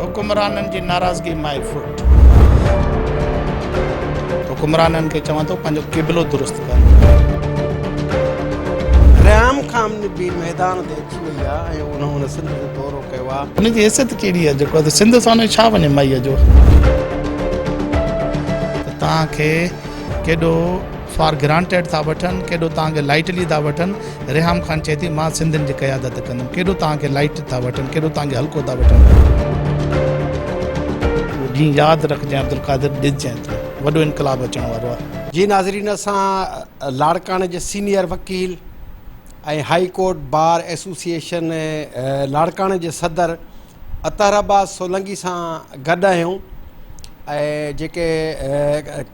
حڪمرانن جي ناراضگي مائي فٽ. حڪمرانن کي چوان ٿو پنهنجو قبلو درست ڪن. ريحام خان به ميدان تي اچي وئي آ ۽ ان هن سنڌ جو دورو ڪيو آ. ان جي حيثيت ڪهڙي آ جيڪو سنڌ سان ڇا وڃي مائيء جو. ته توهان کي ڪيڏو فار گرانٽيڊ ٿا وٺن، ڪيڏو توهان کي لائيٽلي ٿا وٺن، ريحام خان چئي ٿي مان سنڌين جي قيادت ڪندم، ڪيڏو توهان کي لائيٽ ٿا وٺن، ڪيڏو توهان کي هلڪو ٿا وٺن. اهو ڏينهن ياد رکجانء عبدالقادر ڏسجانء تون، وڏو انقلاب اچڻ وارو آهي. جي ناظرين اسان لاڙڪاڻي جي سينيئر وڪيل ۽ هائي ڪورٽ بار ايسوسيئيشن لاڙڪاڻي جي صدر اطهر عباس سولنگي سان گڏ آهيون ۽ جيڪي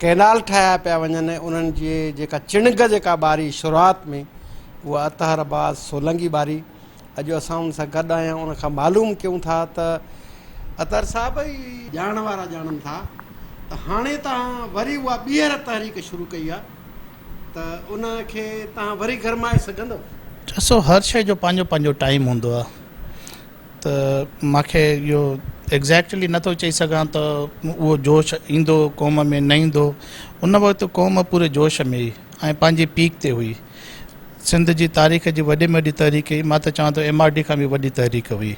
ڪئنال ٺاهيا پيا وڃن انهن جي جيڪا چڻگ جيڪا ٻاري شروعات ۾ اها اطهر عباس سولنگي ٻاري اڄ اسان ان سان گڏ آهيون ان کان معلوم ڪيون ٿا ته اطهر صاحب ئي ڄاڻ وارا ڄاڻن ٿا ته هاڻي تان وري اها ٻيهر تحريڪ شروع ڪئي آهي ته ان کي تان وري گرمائي سگهندو؟ ڏسو هر شيء جو پنهنجو پنهنجو ٽائيم هوندو آهي ته مان کي اهو ايگزيڪٽلي نٿو چئي سگهان ته اهو جوش ايندو قوم ۾ نه ايندو ان وقت قوم پوري جوش ۾ هئي ۽ پنهنجي پيڪ تي هئي سنڌ جي تاريخ جي وڏي ۾ وڏي تحريڪ هئي مان ته چوان ٿو ايم آر ڊي کان به وڏي تحريڪ هئي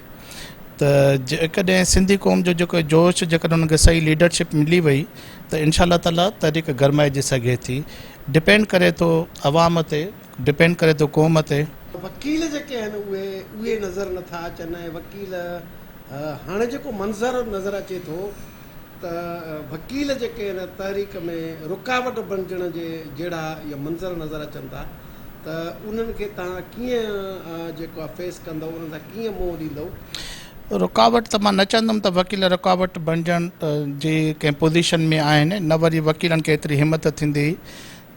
ته جيڪڏهن سنڌي قوم جو جيڪو جوش جيڪڏهن انهن کي صحيح ليڊرشپ ملي وئي ته انشاء الله تعالي تحريڪ گرمائجي سگهي ٿي ڊپينڊ ڪري ٿو عوام تي ڊپينڊ ڪري ٿو قوم تي. وڪيل جيڪي آهن اهي اهي نظر نٿا اچن ۽ وڪيل هاڻي جيڪو منظر نظر اچي ٿو ته وڪيل جيڪي آهن تحريڪ ۾ رڪاوٽ بڻجڻ جي جهڙا اهي منظر نظر اچن ٿا ته انهن کي توهان ڪيئن جيڪو آهي فيس ڪندؤ انهن سان ڪيئن منهن ڏيندؤ؟ رڪاوٽ ته مان نه چوندم ته وڪيل رڪاوٽ بڻجڻ جي ڪنهن پوزيشن ۾ آهن نه وري وڪيلن کي ايتري همت ٿيندي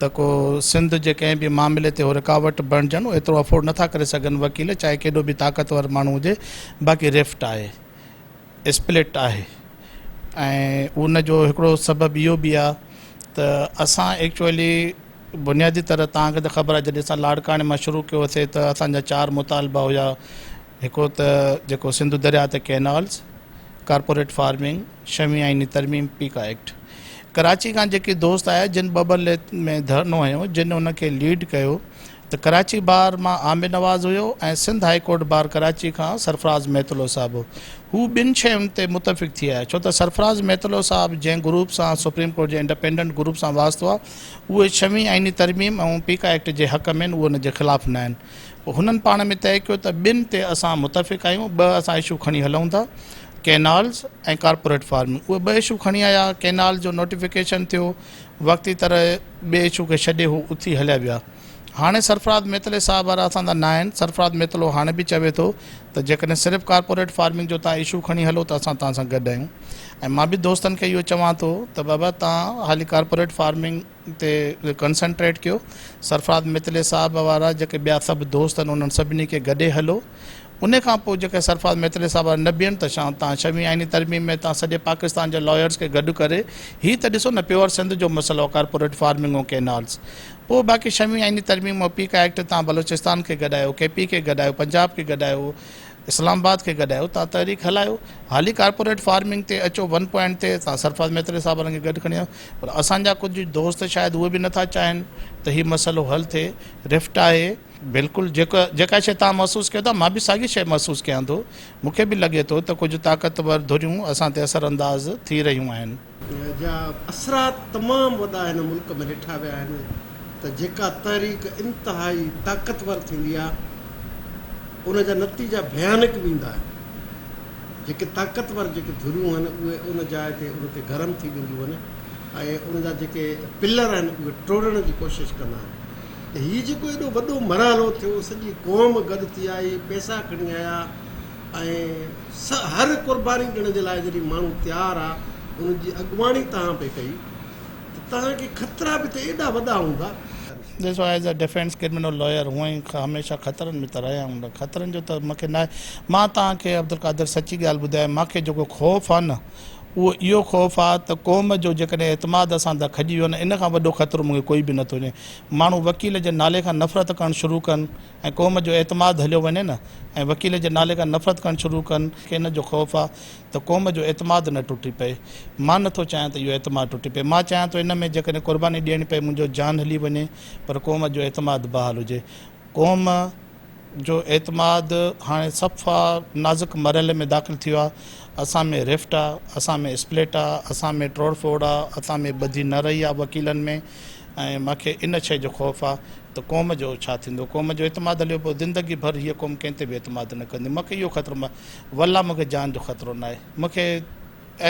ته ڪو سنڌ جي ڪنهن به معاملي تي هو رڪاوٽ بڻجن، ايترو افورڊ نٿا ڪري سگهن وڪيل، چاهي ڪيڏو به طاقتور ماڻهو هجي، باقي رفٽ آهي، اسپلٽ آهي ۽ ان جو هڪڙو سبب اهو به آهي ته اسان ايڪچوئلي بنيادي طرح توهان کي ته خبر آهي جڏهن اسان لاڙڪاڻي مان شروع ڪيوسي ته اسان جا چار مطالبا هيا، هڪڙو ته جيڪو سنڌو درياء تي ڪئنالز، ڪارپوريٽ فارمنگ، شوين آئيني ترميم، پيڪا ايڪٽ. ڪراچي کان جيڪي دوست آيا جن ٻٻرلي ۾ ڌرڻو هنيو جن ان کي ليڊ ڪيو ته ڪراچي بار مان عامر نواز هيو ۽ Sindh high court bar Karachi کان سرفراز ميتلو صاحب هو. هو ٻن شين تي متفق ٿي آيا ڇو ته سرفراز ميتلو صاحب جنهن گروپ سان سپريم ڪورٽ جي انڊپينڊنٽ گروپ سان واسطو آهي اهي ڇوين آئيني ترميم ۽ پيڪا ايڪٽ جي حق ۾ آهن اهي ان جي خلاف نه آهن. پوء هنن پاڻ ۾ طئي ڪيو ته ٻن تي اسان متفق آهيون ٻه اسان اشو کڻي هلون ٿا. ڪئنالز ۽ ڪارپوريٽ فارمنگ اهي ٻه اشو کڻي آيا، ڪئنال جو نوٽيفڪيشن ٿيو، وقتي طرح ٻئي اشو کي ڇڏي هو اٿي هليا ويا. هاڻي سرفراز ميتلي صاحب وارا اسان سان ناهن، سرفراز ميتلو هاڻي به چوي ٿو ته جيڪڏهن صرف ڪارپوريٽ فارمنگ جو توهان اشو کڻي هلو ته اسان توهان سان گڏ آهيون ۽ مان به دوستن کي اهو چوان ٿو ته بابا توهان حالي ڪارپوريٽ فارمنگ تي ڪنسنٽريٽ ڪيو سرفراز ميتلي صاحب وارا جيڪي ٻيا سڀ دوست آهن انهن سڀني کي گڏي هلو ان کان پوء جيڪي سرفراز ميتلي صاحب وارا نه بيهن ته شان تان ڇويهين آئيني ترميم ۾ تان سڄي پاڪستان جي لائرز کي گڏ ڪري هي ته ڏسو نه پيور سنڌ جو مسئلو ڪارپوريٽ فارمنگ ۽ ڪينالز پوء باقي ڇويهين آئيني ترميم ۽ پيڪا ايڪٽ تان بلوچستان کي گڏايو ڪي پي کي گڏايو پنجاب کي گڏايو اسلام آباد کي گڏايو تان تحريڪ هلايو حالي ڪارپوريٽ فارمنگ تي اچو ون پوائنٽ تي تان سرفراز ميتلي صاحب وارن کي گڏ کڻي آيو پر اسان جا ڪجهه دوست شايد اهي به نٿا چاهين ته هي مسئلو حل ٿئي رفٽ آهي. بلڪل جيڪا جيڪا شيء توهان محسوس ڪيو ٿا مان به ساڳي شيء محسوس ڪيان ٿو مون کي به لڳي ٿو ته ڪجهه طاقتور ڌريون اسان تي اثر انداز ٿي رهيون آهن. جا اثرات تمام وڏا هن ملڪ ۾ ڏٺا ويا آهن ته جيڪا تحريڪ انتهائي طاقتور ٿيندي آهي ان جا نتيجا ڀيانڪ به ايندا آهن جيڪي طاقتور جيڪي ڌريون آهن اهي ان جاء تي ان تي گرم ٿي وينديون آهن ۽ ان جا جيڪي پلر آهن اهي ٽوڙڻ جي ڪوشش ڪندا آهن ته هي جيڪو ايڏو وڏو مرحلو ٿيو سڄي قوم گڏ ٿي آئي پئسا کڻي آيا ۽ هر قرباني ڏيڻ جي لاء جڏهن ماڻهو تيار آ ان جي اڳواڻي توهان پئي ڪئي ته توهان کي خطرا به ته ايڏا وڏا هوندا. ڏسو as a defence criminal lawyer هونئن ئي هميشه خطرن ۾ ته رهيا آهيون نه خطرن جو ته مونکي ناهي مان توهان کي عبدالقادر سچي ڳالهه ٻڌايان مونکي جيڪو خوف آ نه اهو اهو خوف آ ته قوم جو جيڪڏهن اعتماد اسان تان کڄي ويو نه ان کان وڏو خطرو مون کي ڪوئي به نٿو وڃي. ماڻهو وڪيل جي نالي کان نفرت ڪرڻ شروع ڪن ۽ قوم جو اعتماد هليو وڃي نه ۽ وڪيل جي نالي کان نفرت ڪرڻ شروع ڪن کي ان جو خوف آ ته قوم جو اعتماد نه ٽٽي پئي. مان نٿو چاهيان ته اهو اعتماد ٽٽي پئي. مان چاهيان ٿو ان ۾ جيڪڏهن قرباني ڏيڻي پئي منهنجو جان هلي وڃي پر قوم جو اعتماد بحال هجي. قوم جو اعتماد هاڻي صفا نازڪ مرحلي ۾ داخل ٿي ويو آهي. اسان ۾ رفٽ آ، اسان ۾ اسپلٽ آ، اسان ۾ ٽوڙ ڦوڙ آ، اسان ۾ ٻڌي نه رهي آ وڪيلن ۾ ۽ مان کي ان شيء جو خوف آ ته قوم جو ڇا ٿيندو؟ قوم جو اعتماد هليو پوء زندگي ڀر هيء قوم ڪنهن تي به اعتماد نه ڪندي. مان کي اهو خطرو والله مون کي جان جو خطرو ناهي. مون کي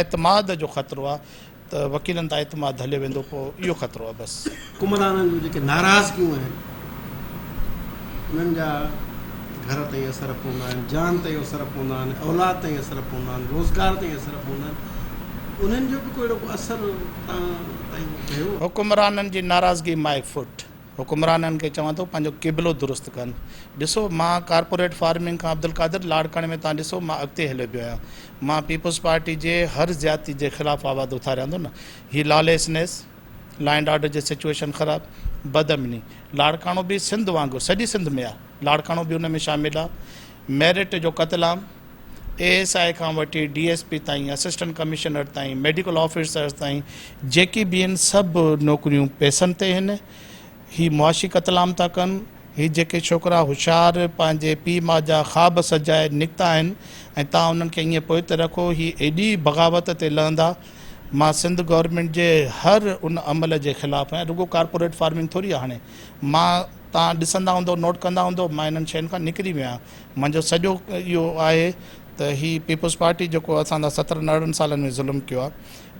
اعتماد جو خطرو آ ته وڪيلن تان اعتماد هليو ويندو پوء اهو خطرو آ بس. حڪمرانن جون جيڪي ناراضگيون آهن انهن جا گهر تائين اثر پوندا آهن، جان تائين اثر پوندا آهن، اولاد تائين اثر پوندا آهن، روزگار تائين اثر پوندا آهن، انهن جو به ڪو اهڙو ڪو اثر تان تائين پيو؟ حڪمرانن جي ناراضگي مائي فٽ. حڪمرانن کي چوان ٿو پنهنجو قبلو درست ڪن. ڏسو مان ڪارپوريٽ فارمنگ کان عبدالقادر لاڙڪاڻي ۾ تان ڏسو مان اڳتي هليو پيو آهيان. مان پيپلز پارٽي جي هر زيادتي جي خلاف آواز اٿاريان ٿو نه. هي لاليسنيس، لا اينڊ آرڊر جي سچوئيشن خراب، بدامني. لاڙڪاڻو به سنڌ وانگر سڄي سنڌ ۾ آهي. لاڙڪاڻو به ان ۾ شامل آهي. ميرٽ جو قتلام. اي ايس I کان وٺي ڊي ايس پي تائين، اسسٽنٽ ڪمشنر تائين، ميڊيڪل آفيسرز تائين جيڪي به آهن سڀ نوڪريون پئسن تي آهن. هي معاشي قتلام ٿا ڪن. هي جيڪي ڇوڪرا هوشيار پنهنجي پيء ماء جا خواب سجائي نڪتا آهن ۽ توهان انهن کي ائين پوئتي رکو هي ايڏي بغاوت تي لهندا. مان سنڌ گورنمينٽ جي هر ان عمل جي خلاف آهيان. رڳو ڪارپوريٽ فارمنگ ٿوري آهي هاڻي مان توهان ڏسندا هوندو نوٽ ڪندا هوندو مان انهن شين کان نڪري ويو آهيان. منهنجو سڄو اهو آهي ته هي پيپلز پارٽي جيڪو اسان سان سترهن ارڙهن سالن ۾ ظلم ڪيو آهي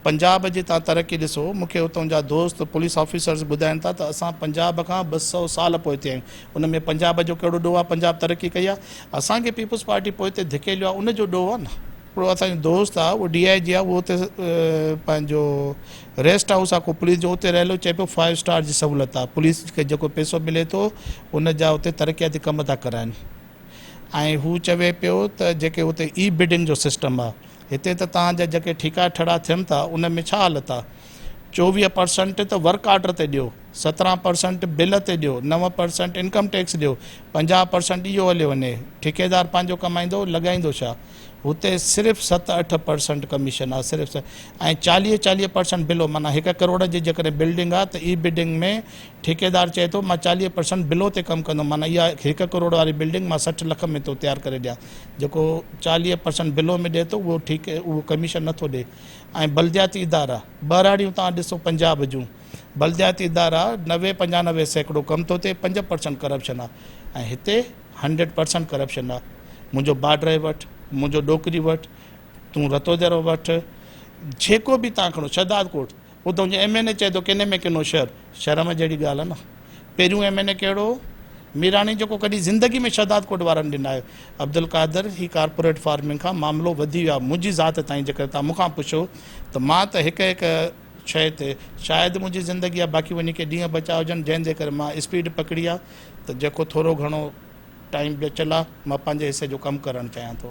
پنجاب جي تان ترقي ڏسو مون کي اتان جا دوست پوليس آفيسرز ٻڌائن ٿا ته اسان پنجاب کان 200 سال پوئتي آهيون ان ۾ پنجاب جو ڪهڙو ڏوهه آهي پنجاب ترقي ڪئي آهي اسان کي پيپلز پارٽي پوئتي ڌڪيليو آهي ان جو ڏوهه آهي نه. هڪڙو اسان جو دوست آ اهو ڊي I جي آ اهو اتي پنهنجو ريسٽ هائوس آ ڪو پوليس جو اتي رهيل هو چئي پيو فائيو اسٽار جي سهولت آ پوليس کي جيڪو پئسو ملي ٿو ان جا اتي ترقياتي ڪم ٿا ڪرائن ۽ هو چوي پيو ته جيڪي اتي اي بڊنگ جو سسٽم آ هتي ته توهان جا جيڪي ٺيڪا ٺڙا ٿين ٿا ان ۾ ڇا حالت آ 24 پرسنٽ ته ورڪ آرڊر تي ڏيو 17 پرسنٽ بل تي ڏيو 9 پرسنٽ انڪم ٽيڪس ڏيو 50 پرسنٽ اهو هليو وڃي ٺيڪيدار پنهنجو ڪمائيندو لڳائيندو ڇا هتي صرف ست اٺ پرسنٽ ڪميشن آ صرف ۽ 40 40 پرسنٽ بلو معنيٰ هڪ ڪروڙ جي جيڪڏهن بلڊنگ آ ته اي بڊنگ ۾ ٺيڪيدار چئي ٿو مان 40 پرسنٽ بلو تي ڪم ڪندم معنيٰ اها هڪ ڪروڙ واري بلڊنگ مان 60 لک ۾ ٿو تيار ڪري ڏيان جيڪو 40 پرسنٽ بلو ۾ ڏئي ٿو اهو ٺيڪ اهو ڪميشن نٿو ڏئي ۽ بلدياتي ادارا ٻهراڙيون توهان ڏسو پنجاب جون بلدياتي ادارا 90 95% ڪم ٿو ٿئي 5% ڪرپشن آ ۽ هتي هنڊريڊ پرسنٽ ڪرپشن آ منهنجو باڊري وٺ منهنجو ڏوڪري وٺ تون رتوديرو وٺ جيڪو به تان کڻو شهداد ڪوٽ اتان جو ايم اين اي چئي ٿو ڪني ۾ ڪنو شهر شرم جهڙي ڳالهه آ نه پهريون ايم اين اي ڪهڙو هو ميراڻي جيڪو ڪڏهن زندگي ۾ شهداد ڪوٽ وارن ڏنا آهيو عبدالقادر هي ڪارپوريٽ فارمنگ کان معاملو وڌي ويو آ منهنجي ذات تائين جيڪڏهن تان مون کان پڇو ته مان ته هڪ هڪ شيء تي شايد منهنجي زندگي آ باقي وڃي ڪي ڏينهن بچا هجن جنهن جي ڪري مان اسپيڊ پڪڙي آ ته جيڪو ٿورو گهڻو ٽائيم بچيل آ مان پنهنجي حصي جو ڪم ڪرڻ چاهيان ٿو.